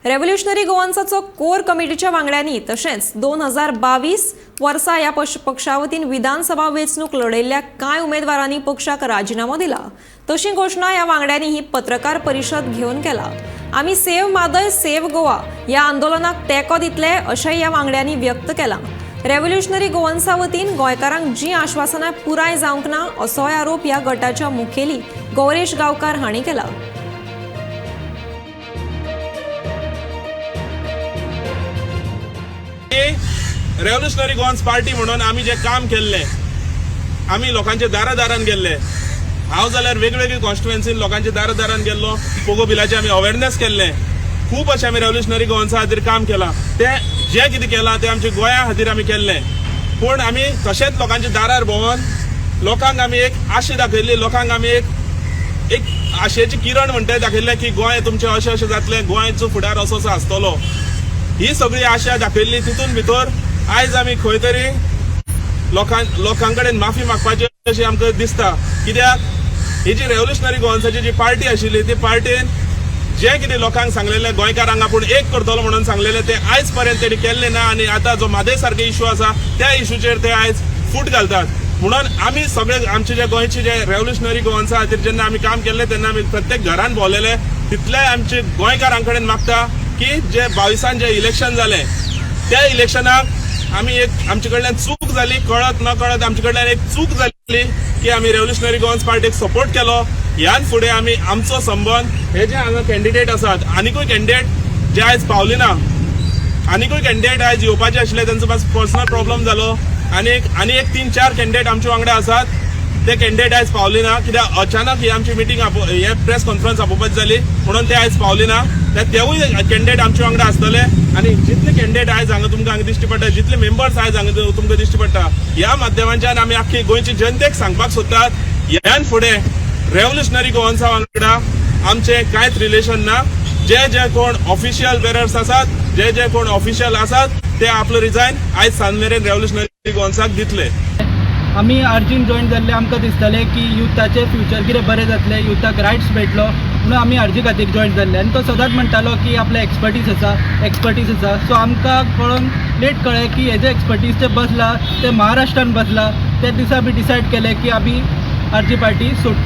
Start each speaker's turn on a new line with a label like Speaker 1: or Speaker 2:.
Speaker 1: Revolutionary गोवन्साचो कोर कमिटीच्या वांगड्यांनी तशेंच 2022 वर्सा ह्या पक्षा वतीन विधानसभा वेंचणूक लढयल्ल्या कांय उमेदवारांनी पक्षाक राजिनामो दिला. तशी घोशणा ह्या वांगड्यांनी ही पत्रकार परिशद घेवन केला. आमी सेव्ह म्हादय सेव्ह गोवा ह्या आंदोलनाक तेंको दितले अशेंय ह्या वांगड्यांनी व्यक्त केलां. रेव्होल्युशनरी गोवन्सा वतीन गोंयकारांक जी आश्वासनां पुराय जावंक ना असोय आरोप ह्या गटाच्या मुखेली गौरेश गांवकार हांणी केला.
Speaker 2: रेव्होल्युशनरी गोवन्स पार्टी म्हणून आमी जें काम केल्लें, आमी लोकांच्या दारा दारान गेल्ले. हांव जाल्यार वेगवेगळी कॉन्स्टिट्युएन्सीन लोकांच्या दारा दारान गेल्लो. पोगो बिलाचें आमी अवेरनेस केल्लें. खूब अशें आमी रेव्होल्युशनरी गोवन्सा खातीर काम केलां. तें जें कितें केलां तें आमच्या गोंया खातीर आमी केल्लें. पूण आमी तशेंच लोकांच्या दारार भोंवन लोकांक आमी एक आशा दाखयल्ली, लोकांक आमी एक एक आशेची किरण म्हणटा दाखयल्लें की गोंय तुमचें अशें अशें जातलें, गोंयचो फुडार असो असो आसतलो. ही सगळी आशा दाखयल्ली. तितून भितर आयज आमी खंय तरी लोकां कडेन माफी मागपाची अशी आमकां दिसता. कित्याक ही जी रेव्होल्युशनरी गोवन्साची जी पार्टी आशिल्ली ती पार्टीन जें कितें लोकांक सांगलेलें, गोंयकारांक आपूण एक करतलो म्हणून सांगलेलें, तें आयज पर्यंत तेणी केल्लें ना. आनी आतां जो म्हादय सारके इशू आसा त्या इशूचेर ते आयज फूट घालतात. म्हणून आमी सगळे आमचे जे गोंयचे जे रेव्होल्युशनरी गोवन्सा खातीर जेन्ना आमी काम केल्लें तेन्ना आमी प्रत्येक घरान भोंवलेले. तितले आमचे गोंयकारां कडेन मागता की जे 22 जे इलेक्शन जालें त्या इलेक्शनाक आमी एक आमचे कडल्यान चूक जाली, कळत न कळत आमचे कडल्यान एक चूक जाली की आमी रेव्होल्युशनरी गोवन्स पार्टीक सपोर्ट केलो. ह्यान फुडें आमी आमचो संबंद हे जे हांगा कॅन्डिडेट आसात, आनिकूय कॅन्डिडेट जे आयज पावले ना, आनिकूय कॅन्डिडेट आयज येवपाचे आशिल्ले, तांचो मातसो पर्सनल प्रॉब्लम जालो. आनी एक 3-4 कॅन्डिडेट आमचे वांगडा आसात, ते कॅन्डिडेट आयज पावले ना. कित्याक अचानक ही आमची मिटींग हे प्रेस कॉन्फरन्स आपोवपाची जाली म्हणून ते आयज पावले ना. तेवूय कॅन्डिडेट आमचे वांगडा आसतले. आनी जितले कॅन्डिडेट आयज हांगा तुमकां हांगा दिश्टी पडटा, जितले मेंबर्स आयज हांगा तुमकां दिश्टी पडटा, ह्या माध्यमांच्यान आमी आख्खी गोंयची जनतेक सांगपाक सोदतात, ह्यान फुडें रेव्होल्युशनरी गोवन्सा वांगडा आमचें कांयच रिलेशन ना. जे जे कोण ऑफिशियल बेरर्स आसात, जे जे कोण ऑफिशियल आसात ते आपलो रिजायन आयज सांज मेरेन रेव्होल्युशनरी गोवन्साक दितले.
Speaker 3: आमी आरजीन जॉयन जाल्ले. आमकां दिसतालें की युथाचें फ्युचर कितें बरें जातलें, युथाक रायट्स मेळटलो म्हणून आमी आरजी खातीर जॉयन जाल्ले. आनी तो सदांच म्हणटालो की आपले एक्सपर्टीज आसा, एक्सपर्टीज आसा. सो आमकां कळोन लेट कळ्ळें की हेजे एक्सपर्टीज जे बसला ते महाराष्ट्रान बसला. त्या दिसा आमी डिसायड केलें की आमी आरजी पार्टी सोडटा.